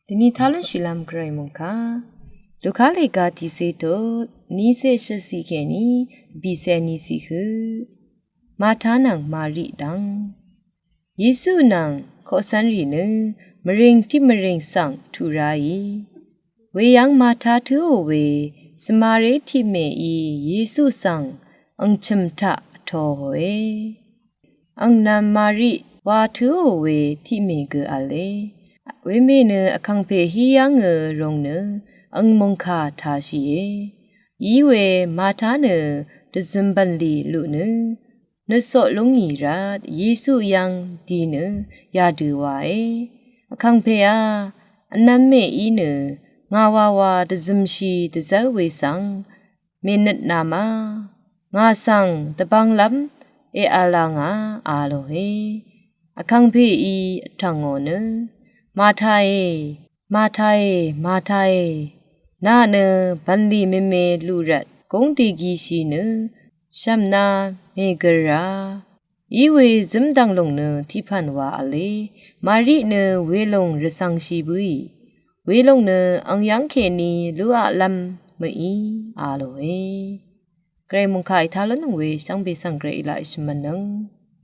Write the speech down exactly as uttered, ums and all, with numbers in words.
Dvni talún shìlv́m gvray mòngkà. Luka lèga tiqsé tut nícé shvtciq kèní bìcé níciq høq. Mata nvng Mari dvng. Yesu nvng koqcv́nrì nø mvrìng tiq mvrìng svng tuq ráì. Weyv́ng Mata tǿò we svmaré tiqmèí Yesu svng angchø̀m taq vtohòe. Angnv̄m Mari wa tǿò we tiqmè gø v̄le. Wemè nø vkàngpè hí yv́ngø rong nø ang mòngkà tashìe. Iwe Mata nø dvzøm bv̀nlì luq nø nøtsoq lúngì rvt Yesu yv́ng dì nø yadø wae. Vkàngpèá, vnv̄m mèí nø ngà wawa dvzømshi dvzv́r we svng mènøt nà ma, ngà svng dvbvnglv́m èv̄la ngà a lòe. Vkàngpèí vtv̀ngò nø, Matae, Matae, Matae, nà nø bv̀nlì meme luq rvt gúng dègishì nø shv̀mna mègø̀rra. Iwe zǿmdv̀ng lùng nø tiqpv̀n wa v̄le. Mari nø welùng rvcv̄ngshì bǿì. Welùng nø ang yv́ng kèní luqaqlv́m mø̀í a lòe. Gvray mòngkà ètalún nvng we shvngbe svng gvray èlaq èshvmv̄nnøng.